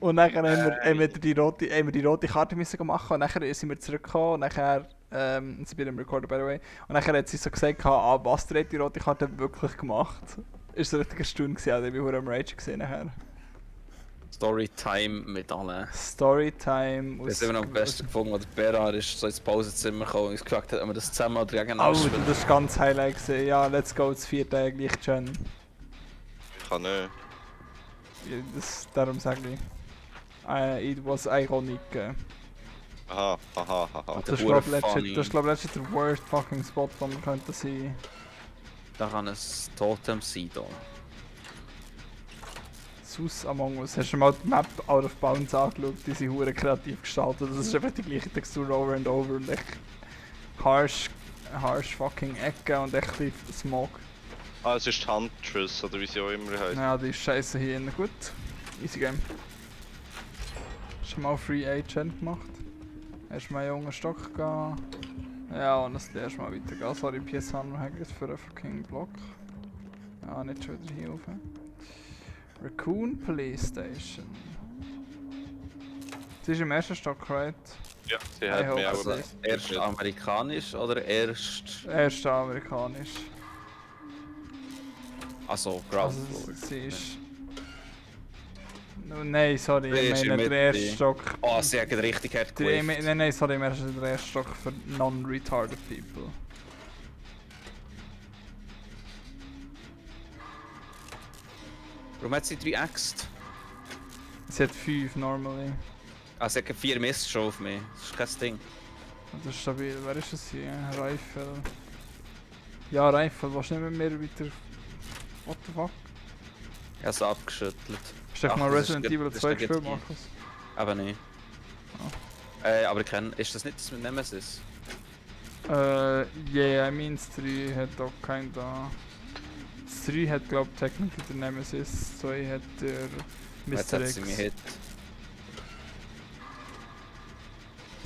Und dann haben wir die rote Karte müssen machen und dann sind wir zurückgekommen und dann sind wir im Recorder by the way. Und dann hat sie so gesagt, was der hat die rote Karte wirklich gemacht. Ist so richtig erstaunt gewesen, also ich war am Rage gesehen nachher. Storytime mit allen. Storytime Das haben wir noch am besten gefunden, als der Berar ist so ins Pausenzimmer gekommen und uns gefragt hat, ob wir das zusammen oder gegeneinander Oh, spielen. das war ganz Highlight gewesen. Ja, let's go, das 4. gleich Gen. Ich kann nicht. Darum sage ich. It was ironic. Aha. Das ist glaube ich der worst fucking Spot, wo man könnte sein. Da kann ein Totem sein da. Sus Among Us. Hast du mal die Map out of bounds angeschaut? Die sind hure kreativ gestaltet. Das ist einfach die gleiche Textur over and over und echt harsh fucking Ecke und echt ein Smog. Ah, es ist Huntress, oder wie sie auch immer heißt. Ja, die ist scheiße hier innen. Gut. Easy Game. Hast du mal Free Agent gemacht? Hast du mal einen jungen Stock gegangen? Ja, honestly, hast du mal weitergehen. Sorry, PSN hat jetzt für einen fucking Block. Ja, nicht schon wieder hier rauf. Raccoon Playstation. Sie ist im ersten Stock, right? Ja, sie hat hope mich auch... so. Erst amerikanisch oder erst... Erster amerikanisch. Also Ground Also, Floor. sie ist... Nein, sorry, Sie ich ist meine in der Mitte. erste Stock. Oh, sie hat richtig hart gewifft. Nein, sorry, wir sind der erste Stock für non-retarded people. Warum hat sie 3 Axt? Sie hat 5 normally. Ah, sie hat 4 Mist schon auf mich. Das ist kein Ding. Das ist stabil. Wer ist das hier? Rifle. Ja, Rifle. Was nehmen wir weiter? What the fuck? Ich habe sie abgeschüttelt. Hast du echt Ach, mal das Resident ist Evil das 2 ist gespielt, der Markus? Aber nicht. Aber ich kenne... Ist das nicht das mit Nemesis? Yeah, I mean, das 3 hat auch keinen da. Das 3 hat, glaub ich, technically der Nemesis. 2 hat der Jetzt Mr. hat X. sie mich hit.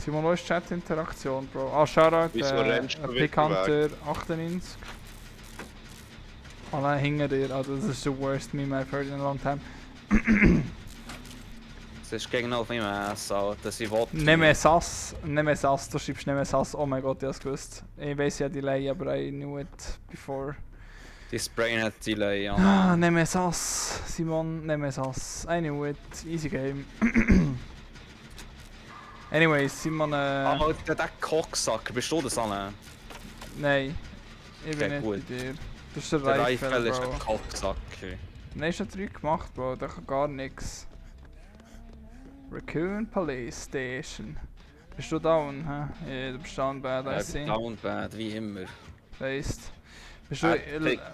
Simon, wo ist Chat-Interaktion, Bro? Ah, Shoutout, Wieso rennst du Pick wieder Hunter 98. Oh nein, hinter dir. Also, das ist the worst meme I've heard in a long time. Es ist gegen auf meinem Ass, Alter. Sie will... Nemesas, du schreibst Nemesas. Oh mein Gott, ich hab's gewusst. Ich weiss ja Delay, aber I knew it before. Die Sprain hat Delay, ja. Ah, Nemesas, Simon, Nemesas. I knew it. Easy game. Anyways, Simon, Alter, der Cocksucker, bist du das an? nein. Ich bin Okay, nicht gut. bei dir. Das ist der Der Rifle, Rifle ist Bro. ein Cocksucker. Nein, ist schon 3 gemacht, Bro. Der kann gar nix. Raccoon Police Station. Bist du down, hä? Ja, du bist down bad, I see. Down bad, wie immer. Based. Bist du...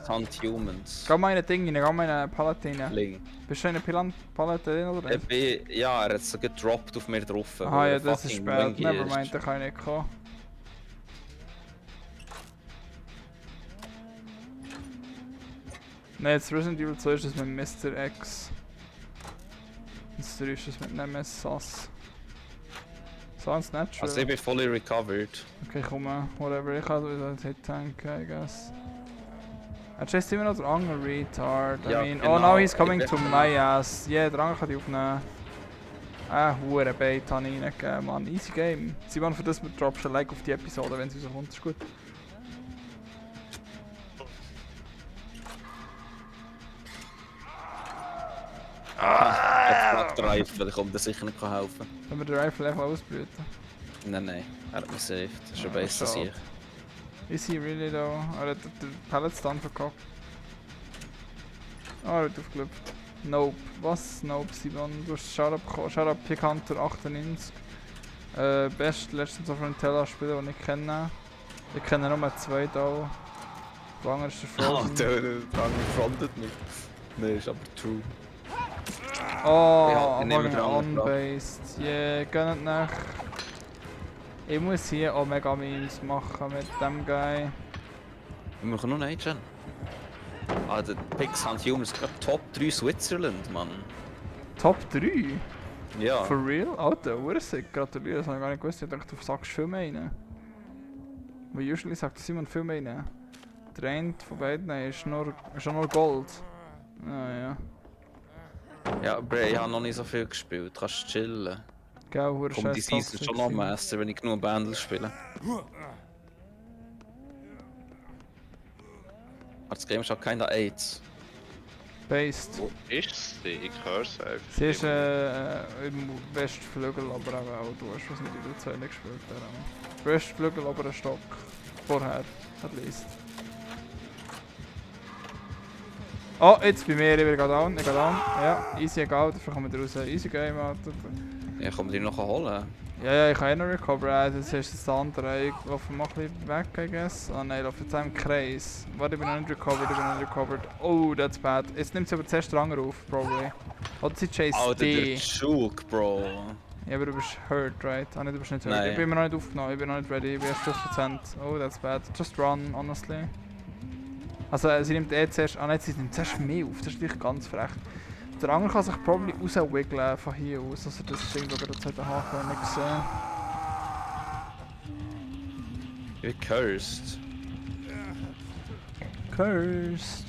Hunt Humans. Geh mal in ein Ding rein, geh mal in eine Palette rein. Link. Bist du in eine Palette drin oder nicht? Ja, er hat so gedroppt auf mir drauf. Aha, ja, das ist spät. Nevermind, da kann ich nicht kommen. Nein, jetzt Resident Evil 2 ist das mit Mr. X. Das 3 ist das mit Nemesis. Sounds natural. Also ich bin fully recovered. Okay, komm, whatever. Ich habe wieder einen Hit-Tank, I guess. Er chasst immer noch der andere Retard. Ja, I mean, genau. oh now he's coming Ich to bin- my ass. Yeah, der andere kann die aufnehmen. Hure Bait habe ich reingegeben, Mann. Easy Game. Simon, für das droppst du ein Like auf die Episode, wenn sie so kommt. Ist gut. Jetzt der Rifle, ich komme dir sicher nicht helfen. Können wir den Rifle einfach ausbrüten? Nein, er hat mich saved. Das ist schon Ah, besser als schade. ich. Is he really though? Er hat den Pallet-Stand verkackt. Ah, er hat aufgelöpft. Nope. Was? Nope, Simon. Du hast Shoutout bekommen. Shoutout Pick Hunter 98. Best Legends of Runeterra Spieler, den ich kenne. Ich kenne nur 2 da. Der andere ist der Frozen. der andere frontet mich. Nein, ist aber true. Oh, Ja, ich nehme fucking den anderen unbased. Yeah, gönnt nach. Ich muss hier auch mega Memes machen mit dem Guy. Wir machen noch einen Gen. Ah, der Pix Hunt Humans ist gerade Top 3 Switzerland, Mann. Top 3? Ja. For real? Alter, ursick. Gratuliere, das habe ich gar nicht gewusst. Ich dachte, du sagst viel mehr rein. Weil usually sagt Simon viel mehr rein. Der eine von beiden ist nur Gold. Ah ja. Ja, Bro, ich habe noch nicht so viel gespielt. Kannst chillen. Gell, hure Komm, die scheiß Season schon noch Master, wenn ich genug Bändel spiele. Aber das Game ist auch keiner AIDS. Based. Wo ist sie? Ich höre es einfach. Sie ist im Westflügel, aber auch du hast was nicht in der 2 gespielt. Westflügel, aber ein Stock. Vorher, at least. Oh, jetzt bei mir, ich bin down, ich gehe down. Ja, easy egal, dafür kommen wir raus. Easy Game, Alter. Ja, komm die noch holen. Ja, ich kann eh noch recoveren, das ist das andere. Ich laufe mal ein bisschen weg, I guess. Oh nein, ich laufe jetzt im Kreis. Warte, ich bin noch nicht recovered, Oh, that's bad. Jetzt nimmt sie aber zuerst Dranger auf, probably. Oder sie chase Alter, D. der Schug, Bro. Ja, aber du bist hurt, right? Ah, nein, du bist nicht hurt. Nein. Ich bin immer noch nicht aufgenommen, ich bin noch nicht ready, ich bin erst 50%. Oh, that's bad. Just run, honestly. Also, sie nimmt eh zuerst... Ah nein, sie nimmt zuerst mehr auf, das ist wirklich ganz frech. Der Anger kann sich probably rauswiggeln von hier aus, also das ist irgendwo gerade zweiten Haken, nicht gesehen. Ich bin cursed. Cursed.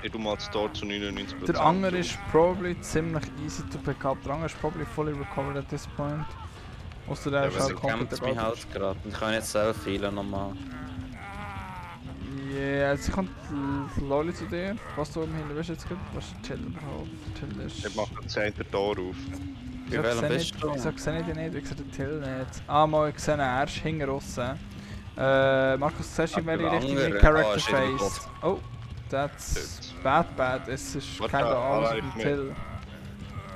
Ich tu mal das Tor zu 99%. Der Anger ist probably ziemlich easy to pick up. Der Anger ist probably fully recovered at this point. Ausser der ist Also halt komplett kämpft mich halt gerade. Ich kann nicht selber heilen nochmal. Yeah, jetzt kommt Loli zu dir. Was du oben hinten bist jetzt gut? Was ist Chill überhaupt? Chill ist... Ich mache das 10. Tor auf. Bei welchem bist du? Wieso sehe ich dich nicht? Ich sehe den Till nicht. Ah, mal, ich sehe ihn erst hinten raus. Markus, siehst du in welche der Richtung andere. mit Character Oh, shit, ich Face? Oh, that's bad. Es ist Warte, kein alles aber mit ich Till.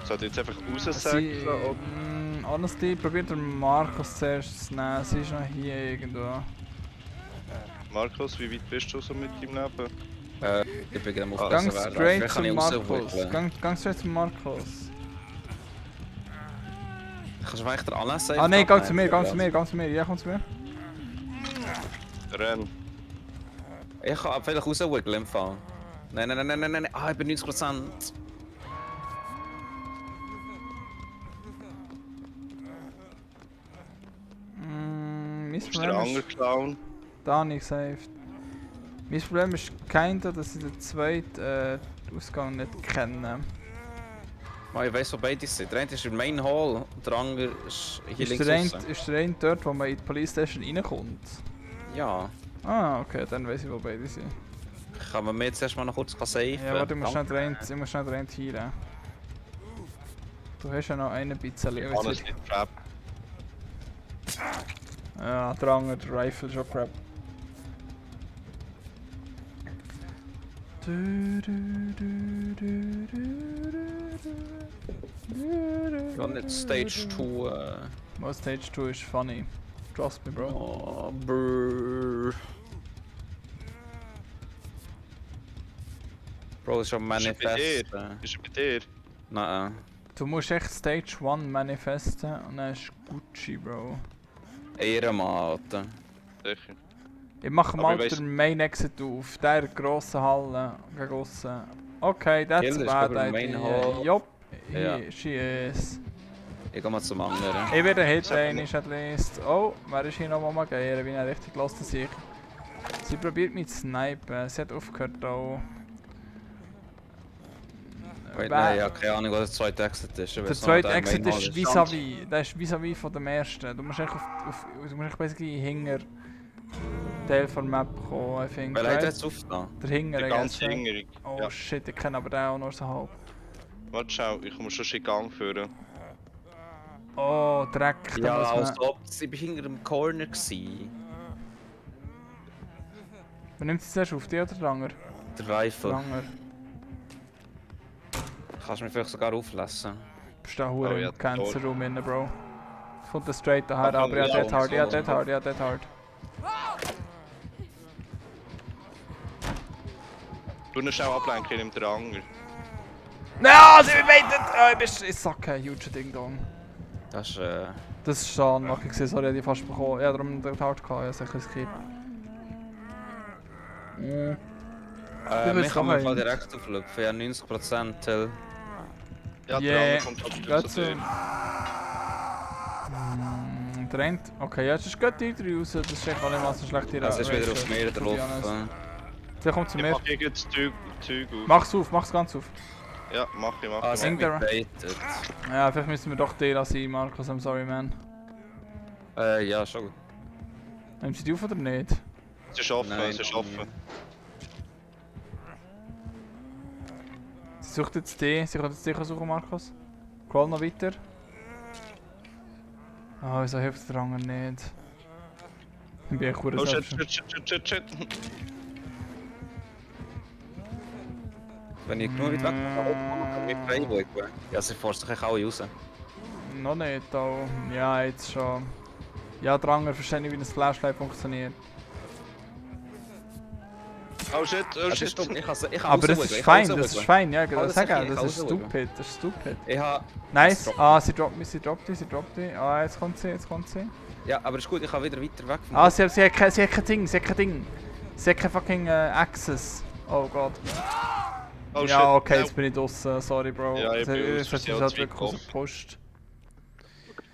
Sollte ich jetzt einfach Sie, raussagen? honestly, probiert der Markus zuerst zu nehmen. Sie ist noch hier irgendwo. Markus, wie weit bist du so mit deinem Leben? Ich bin gerade auf Gang besser werden. straight Vielleicht kann zu ich Markus. rauswickeln. Gang straight zu Markus. Kannst du mich echt anlassen? Ah nein, gang zu mir. Ja, komm zu mir. Renn. Ich kann vielleicht rauswickeln im Fall. Nein. Ah, ich bin 90%. Mein Ist der Problem andere ist... Clown? Da nicht saved. Mein Problem ist kinder, dass ich den zweiten Ausgang nicht kenne. Oh, ich weiss, wo beide sind. Der eine ist im Main Hall, der andere ist hier links raus. Ist der eine dort, wo man in die Police Station reinkommt? Ja. Ah, okay, dann weiß ich, wo beide sind. Kann man mir jetzt erstmal noch kurz safen? Ja, warte, ich muss schnell den einen heilen. Du hast ja noch einen bisschen. Ich kann es nicht trap. Ja, der andere, der Rifle, schon crap. Ja, nicht Stage 2. Well, Stage 2 ist funny. Trust me, bro. Oh, brrr. Bro, das ist schon Ist er bei dir? Manifest. Ist er bei dir? Nein. Du musst echt Stage 1 manifesten und dann ist Gucci, Bro. Ehrenmann. Sicher. Ich mache Aber mal ich weiss- den Main Exit auf, der grossen Halle gegen aussen. Okay, that's Killer ist bad über den Main idea. Hall. Yup, Ja. she is. Ich geh mal zum anderen. Ich werde Hit Sag ein, at least. Oh, wer ist hier noch mal gehen? Bin ich richtig lost sich. Sie probiert mich zu snipen, sie hat aufgehört auch. Wait, nein, ich hab keine Ahnung, was der zweite Exit ist. Ich Der weiss noch, zweite der Exit Main Hall ist vis-à-vis. Der ist vis-à-vis von dem ersten. Du musst echt du musst echt basically hinter Teil der Map kommen, I think. Weil er Right? jetzt aufgetan. Der Hinger, Der I ganz guess, right? Hingerig. Oh Ja. shit, ich kenne aber den auch nur so halb. Warte, schau, ich muss schon in Gang führen. Oh, Dreck. Da Ja, muss man... als ob sie hinter dem Corner gsi. Wer nimmt sie zuerst auf, die oder der Anger? Der Der Rifle. Anger. Kannst du mich vielleicht sogar auflassen? Bist da Oh, hure ja, im Cancer Room inne, Bro. Es kommt straight daher, Ach, aber ja, ja, dead hard, so. ja, dead hard, ja, dead hard. Du musst auch ablenken, ich nehme den Anger. No, sie baitet! Oh, ich sacke, huge Ding Dong. Das ist Das ist schon unlucky gewesen, sorry, ich fast bekommen. Ja, darum den hard gehabt, ja, sicher skip. mich kann man direkt aufschauen. Ja, 90% Till. Ja, Yeah, der Anger kommt halt Geht zu so. dir. Der eine... Okay, ja, jetzt ist gut die 3 raus, das ist echt allemal so schlecht hier. Es ist wieder auf mir drauf. Der kommt zu Ich mir. mach gegen das Zeug auf. Mach's auf, mach's ganz auf. Ja, mach ich. Ah, es hat mich Irgendwer- gebaitet. Ja, vielleicht müssen wir doch Dela sein, Markus, I'm sorry, man. Ja, schon gut. Nehmen sie die auf oder nicht? Es ist offen, Nein, es ist noch offen. Sie sucht jetzt die, sie kann jetzt dich suchen, Markus. Crawl noch weiter. Ah, wieso hilft der Rang nicht? Ich bin echt Oh shit, selbst. shit. Wenn ich genug weit weg bin, kann ich frei bleiben. Ja, sie forst sich alle raus. Noch nicht, auch. Ja, jetzt schon. Ja, der Ranger versteht nicht, wie ein Flashlight funktioniert. Oh shit, oh Das shit. ist dumm, ich kann Aber das ist fein, das ist fein, ja, genau. Alles Sag okay, ja, ich das ist kann rausschauen. stupid, das ist stupid. Ich habe... Nice, droppt ah, sie droppt die. Ah, jetzt kommt sie. Ja, aber ist gut, ich kann wieder weiter weg von Ah, sie hat kein Ding. Sie hat kein fucking Access. Oh Gott. Oh shit. Ja, okay, no. jetzt bin ich draussen, sorry Bro. Ja, ich bin Jetzt hat aus sie Versehen halt wirklich drauf. rausgepusht.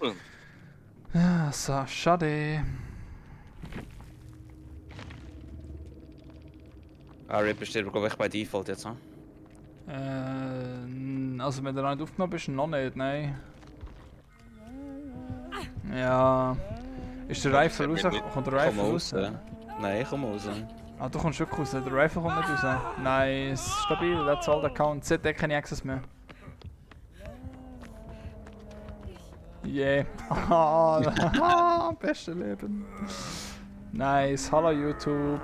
Hm. Ja, so, schade. Ah, Rip steht glaube ich bei Default jetzt, hm? Also wenn du noch nicht aufgenommen bist, noch nicht, nein. Ja. Ist der Rifle raus? Kommt der Rifle raus? Nein, ich komme raus. Ah, du kommst wirklich raus. Der Rifle kommt nicht raus. Nice. Stabil, that's all that counts. Sie hat keine Access mehr. Yeah. Ah, beste Leben. Nice. Hallo YouTube.